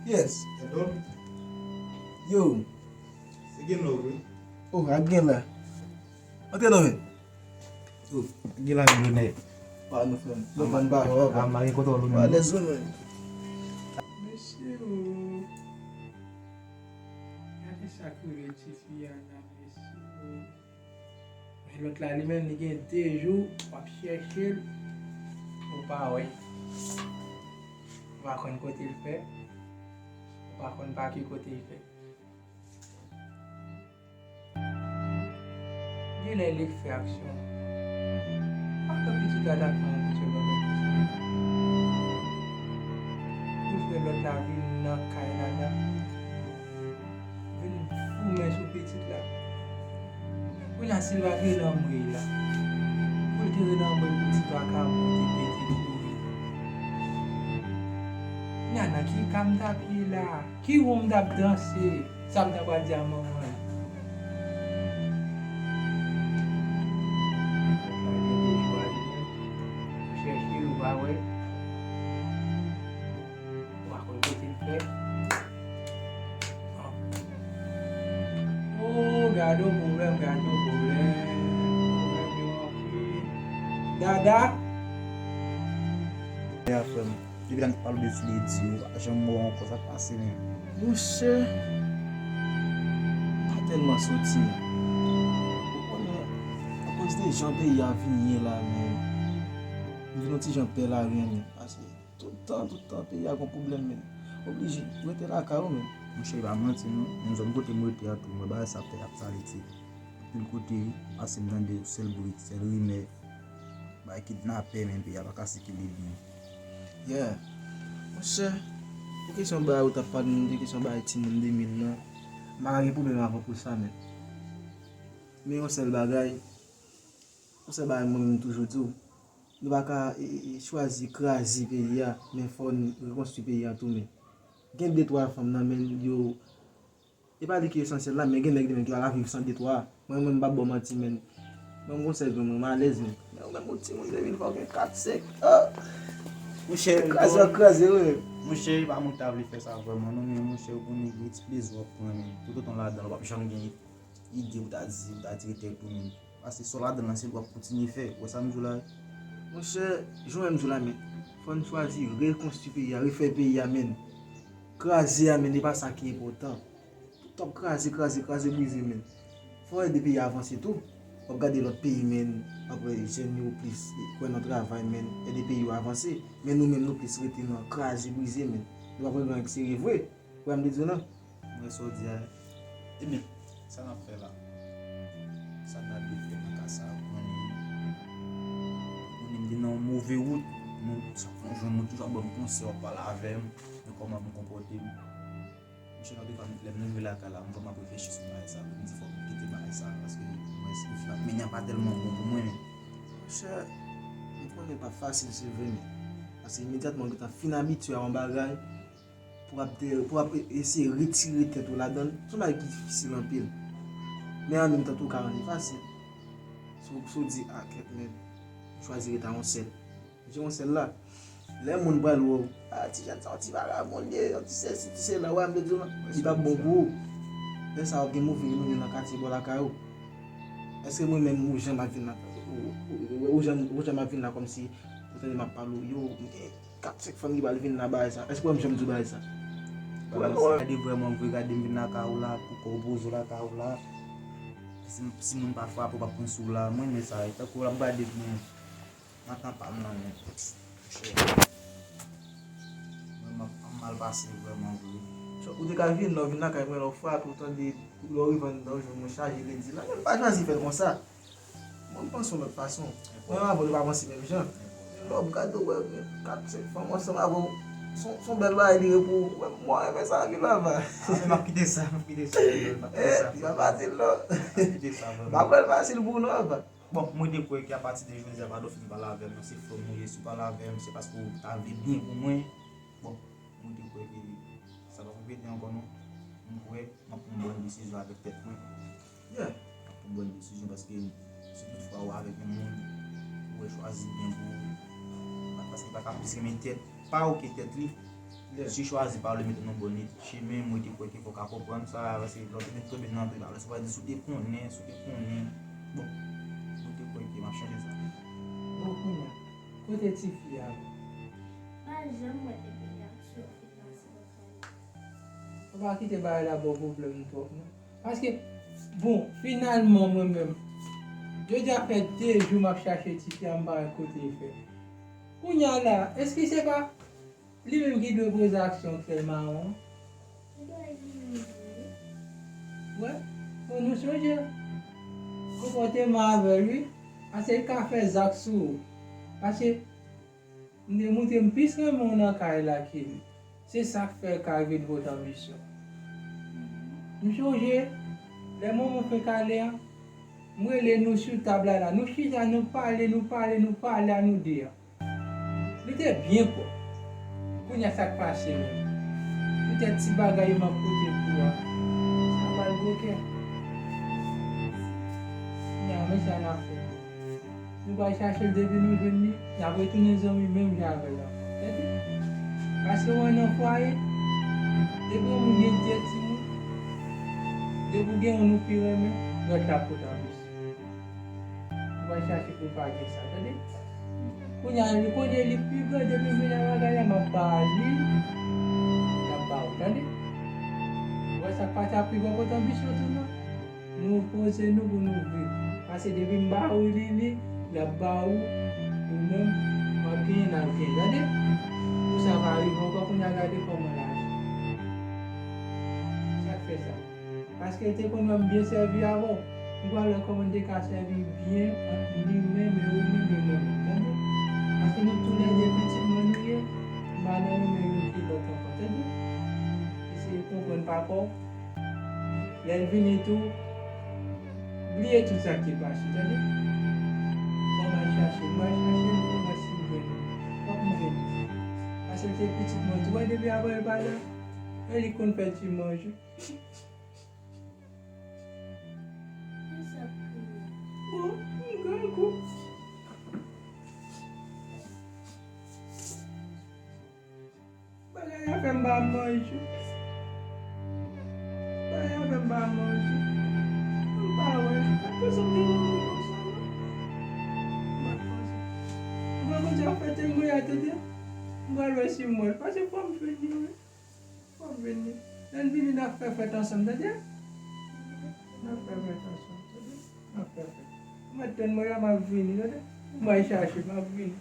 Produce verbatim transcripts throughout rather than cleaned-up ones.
Yes. Hello? Yo. Se gen nou, wi. Oh, ak gen la. Antre non, men. Oh, ak gen la, men, lonè. Pa nou, frè m. Nou ban ba, wè. A, m pa gen kontwòl ou, men. Alèz ou, men. Mesye, oh. Gade sa k rive ti fi a la, mesye, oh. Men lòt la, li menm, li gen de jou, w ap chèche l, ou pa wè. Ou pa konn kote l fè, ou pa konn pa ki kote l fè. Genlè li k fè aksyon. Pa fè pitit la t ap fè yon pitit lòt konsa. Pou fè lòt la vin nan kay la la. Vin foumen sou pitit la. Kounye a si l pa t rele anmwey la. Pou l te rele anmwey pou ti vakabon te pete kouri. Kounye a nan ki ka m t ap ye la? Ki won m t ap danse? Sa m ta pral di a manman l? Sa gen de jou a li menm. Ou chèche l, ou pa wè. Ou pa konn kote l fè. Oh, gade yon pwoblèm, gade yon pwoblèm. Pwoblèm yo anpil. Dada. Ya, frè m. Depi lè m te pale w de Fileti, ou pa janm wè w ankò, sa k pase menm? Monchè, m pa tèlman soti. Ou konnen, akoz de jan peyi a vin ye la, men. M vin yon ti jan pè lari an, men. Paske tout tan, tout tan, peyi a gon pwoblèm, men. Oblije rete lakay ou, men. Monchè, e pa manti non. Menm zòn kote m rete a tou, m wè bagay sa ap fè ap sale ti. Anpil kote, wi. Pase m tande sèl bri, sèl rimè. Bay kidnapè, men peyi a pa ka sikile byen. Yeah. Monchè, pou kesyon bagay ou t ap pale m de kesyon bagay timoun de mil lan, m pa ka gen pwoblèm avè w pou sa, men. Men yon sèl bagay, yon sèl bagay mwen menm toujou di w, nou pa ka e, e, e, chwazi kraze peyi a, men fò n rekonstwi peyi a tou, men. Gen de twa fanm nan men yo, e pa li ki esansyèl la, men gen nèg li menm ki pa ka viv san de twa. Mwen menm m p ap ba w manti, men. Mwen m gon sèl granmoun, m alèz, men. Men ou menm ou timoun de mil fò w gen kat, senk. Ah! Monchè, Kraze w ap kraze, wi. Monchè, e pa mwen ki ta vle fè sa vrèman non, men monchè, ou konnen gen ti plezi w ap pran, men. Toutotan w ladan l, w p ap janm gen ide ou ta di, ou ta tire tèt ou, men. Paske sa w ladan l lan, se li w ap kontinye fè. Ou wè sa m di w la? Monchè, jan w wè m di w la, men. Fò n chwazi rekonstwi peyi a, refè peyi a, men. Kraze a, men, e pa sa ki enpòtan. Tout ap kraze, kraze, kraze, brize, men. Fò ede peyi a avanse tou. W ap gade lòt peyi, men, apre jèn yo plis kwè nan travay, men, ede peyi yo avanse. Men nou menm, nou plis rete nan kraze, brize, men. Nou pa vle gen anyen k serye vre. Ou wè m te di w lan? Mwen sa w di a. Ebyen, sa n ap fè la? Sa n ap fè nan ka sa a? Ou konnen, ou konnen m te nan yon move wout. Nou, chak fwa m jwenn ou, toujou ap ban m konsèy, w ap pale avè m, men kòman pou m konpòte m. Monchè, nan de fwa, lè m rive lakay la, m vrèman ap reflechi sou bagay sa. M di fòk m kite bagay sa, paske m wè si m fin ap mennen an pa tèlman bon pou mwen, men. Monchè, m konnen l p ap fasil, se vre, men. Paske imedyatman w gentan fin abitye a yon bagay, pou w ap de, pou w ap e- eseye retire tèt ou ladan l, se yon bagay ki difisil anpil. Men an menm tan tou, ou ka rann li fasil. Si w, si w di, a kèt, men, m chwazi ret a yon sèl. Di yon sèl la. Lè moun pral wè w, a, ti jèn sa, yon ti vagabon li ye, yon ti sesi, ti sela, w wè m vle di w lan, li p ap bon pou ou. Lè sa a, w ap gen move rimè nan katye bò lakay ou. Èske mwen menm, ou jan m ap vin la, ou, ou, ou, ou jan, ou jan m ap vin la kòmsi, ou tande m ap pale w, yo, m gen kat, senk fanm ki pral vin la, bagay sa. Èske w wè m jan m di w bagay sa? Ou wè m, ou wè m. Gade vrèman vre, gade m vin lakay ou la, pou kò w poze w lakay ou la. Si, si moun pa frape w, p ap pran sou w la. Mwen, men sa, e tankou w ap gade pou mwen. Nan tan pa m nan, men, monchè, mwen, m ap, m mal pase vrèman vre. Ou te ka vin, lè w vin lakay mwen, lè w frape, ou tande, lè w rive anndan, w jwenn mwen chaje ledi la. Men m pa chwazi fè l konsa. Mwen, m panse yon lòt fason. Mwen menm avè w, nou pa panse menm jan. Lè w ap gade, w wè, gen kat, senk fanm ansanm avè w. Se yon, se yon bèl bagay li ye pou ou. Mwen, mwen renmen sa anpil, papa. A, men m ap kite sa, m ap kite sa, m ap kite sa. Eh, li pa fasil, non. M ap kite sa, vrèman. M ap wè l fasil pou ou, non, papa. Bon, mwen te kwè ke apati de jodi a, pa do fin pale avè m, se frè m ou ye, si w pale avè m, se paske w ta vle byen pou mwen. Bon, mwen te kwè ke sa p ap repete ankò, non. Mwen kwè m ap pran yon bòn desizyon avèk tèt mwen. Yeah. M ap pran yon bòn desizyon paske si tout fwa ou avèk yon moun, ou wè chwazi byen pou ou. Pa, paske li pa ka plis renmen tèt pa w ke tèt li. Si w chwazi pa vle mete nan bòn chemen, mwen te kwè ke fò w ka konprann sa, paske lè w te vin tonbe nan anpil bagay, sa vle di si w te konnen, si w te konnen, bon, mwen te kwè ke m ap chanje sa. Bon, kounye a, kote tifi a? Pa janm wè epi y ap soufri nan silans. Ou pa kite bagay la ba w pwoblèm twòp, non. Paske, bon, finalman, mwen menm, jodi a fè de jou m ap chache tifi a, m pa wè kote l fè. Kounye a la, èske se pa li menm ki dwe poze aksyon k fè l mawon? Li dwe li menm tou, wi. Wè, fò nou sonje konpòteman avè l, wi. Paske l ka fè zak sou ou. Paske m te montre m plis renmen w nan kay la ke li. Se sa k fè l ka vin pot anbisyon. M sonje, lè manman fenk ale a, m rele nou sou tab la la. Nou chita, nou pale, nou pale, nou pale a nou de a. Nou te byen pwòp. Kounye a sa k pase menm? Poutèt ti bagay yo m ap pote pou ou a. Sa pral gwo kè. Kounye a, men sa n ap fè. Nou pral chache l depi nou jwenn li, n ap retounen zanmi menm jan avè l ankò. Tande? Paske w wè nan fwaye, depi yon moun gen de timoun, depi w gen youn ou pi renmen, lòt la pot anbisyon. Ou pral chache pou l pa gen sa, tande? Kounye a, li konnen li pi gran, depi m vin nan bagay la, m ap ba li, l ap ba ou, tande? Ou wè sa k pa t ap pi bon kot anbisyon tou, non? Nou poze nou pou nou viv. Paske depi m ba ou li, li, l ap ba ou, ou menm, w ap genyen, n ap genyen, tande? Pou sa pa rive ankò, kounye a gade kòman l aji. Sa k fè sa? Paske l te konn wè m byen sèvi avè w. M pral wè kòman n te ka sèvi byen ant li menm e ou menm e mwen menm, tande? Paske nou toulède pitit mwen nou ye, m pa nan renmen youn ki lòt ankò, tande? Eseye konprann papa w. Lè l vini tou, bliye tout sa k te pase, tande? Fò m al chache l, m al chache l pou m wè si m jwenn li. Fòk m jwenn li. Paske l te pitit mwen tou, wè depi apre l pa la, e li k konn fè ti manje. Bon, m grangou. Bagay la fè m pa manje. Bagay la fè m pa manje. M pa wè. Pa t panse m te renmen w konsa, non. M pa t panse. M pa konn sa fè tèl mwen a, tande. M pral wè si m wè l. Paske fò m jwenn li, wi. Fò m vini. Lè n vini, n ap fè fèt ansanm, tande? N ap fè fèt ansanm, tande? N ap fè fèt. Ou mèt tann mwen la, m ap vini, tande? M al chache, m ap vini.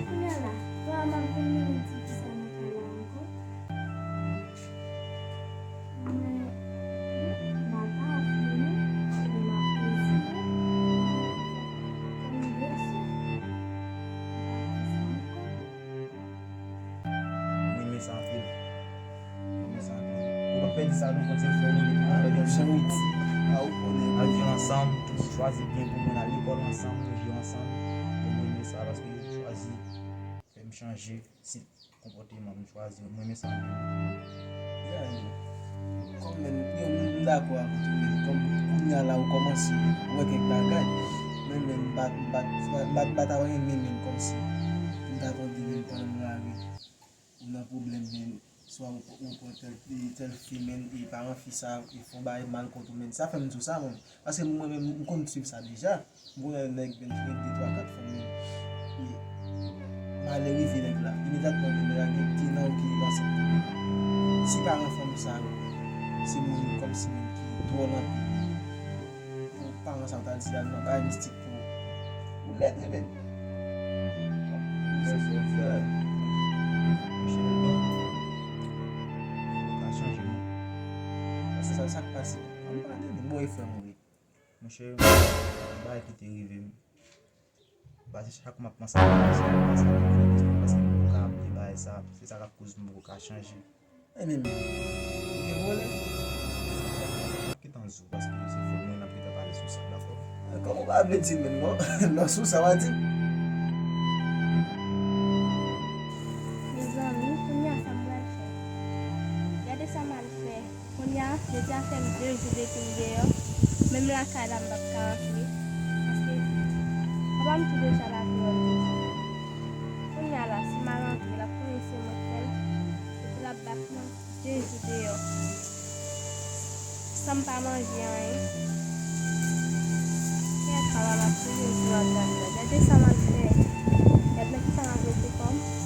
Kounye a la, fwa m ap vin mennen ti fi sa nan kay la ankò. Men, m pa ka fini, men m ap kontinye. Kòm blese, m pa fè sa ankò. Mwen renmen sa anpil. Mwen renmen sa anpil. Ou pa pèdi sa non, kontinye fè nou depi nou pèdi sa. N ap viv ansanm, nou chwazi byen pou mwen, n al lekòl ansanm, nou jwe ansanm. Mwen renmen sa paske yo chwazi fè m chanje. Si konpòteman m chwazi, mwen renmen sa anpil. Yeah, kòm men, m, m dakò avè w tou, men kòm kounye a la ou kòmanse wè kèk bagay, men, men m pa, m pa, m pa, m pa, m pa ta renmen, men kòmsi m ta tande, men pandan m lari, ou nan pwoblèm, men swa ou, ou pran tèl, tèl fi, men e paran fi sa, e fè yon bagay mal kont ou, men sa fè m di w sa, mwen. Paske mwen menm, m konn swiv sa deja. M konnen nèg vin fè de, twa, kat fanm, men, e, malè rive nèg la. Imedyatman, nèg la gen de nan ou ki ansent. Si paran fanm sa yo, se moun kòmsi menm ki dwòl anpil. Pou paran sa yo ta di, a, nan bagay mistik pou ou. Ou lèd, wi, men. Monchè, bon. Ou ka chanje, non. Paske sa, sa k pase. Ann pale, men, bon, e frè m, wi. Monchè, yon bagay ki te rive m. Paske chak mwen ap panse a bagay sa, m panse a bagay sa, paske m poko ka bliye bagay sa, se sa k ap koz m poko ka chanje. E men, men, ou gen vòlè? M ap gentan di w, paske se fòk mwen n ap gentan pale sou sa, dakò? Kòman w pa vle di m menm, non? Non, sou sa w a di m. Mezanmi, kounye a sa m pral fè? Gade sa m al fè. Kounye a, jodi a fè m de jou depi m deyò. Menm lakay la, m p ap ka antre. Paske papa m tou deja lave wòl li. Kounye a la, si m al antre, l ap konnen se mwen k fè l. Epi l ap bat mwen de jou deyò. San m pa manje anyen. Kèt, papa m ap touye m sou WhatsApp la. Gade sa m ap fè. Gad nan kisa m ap mete kò m.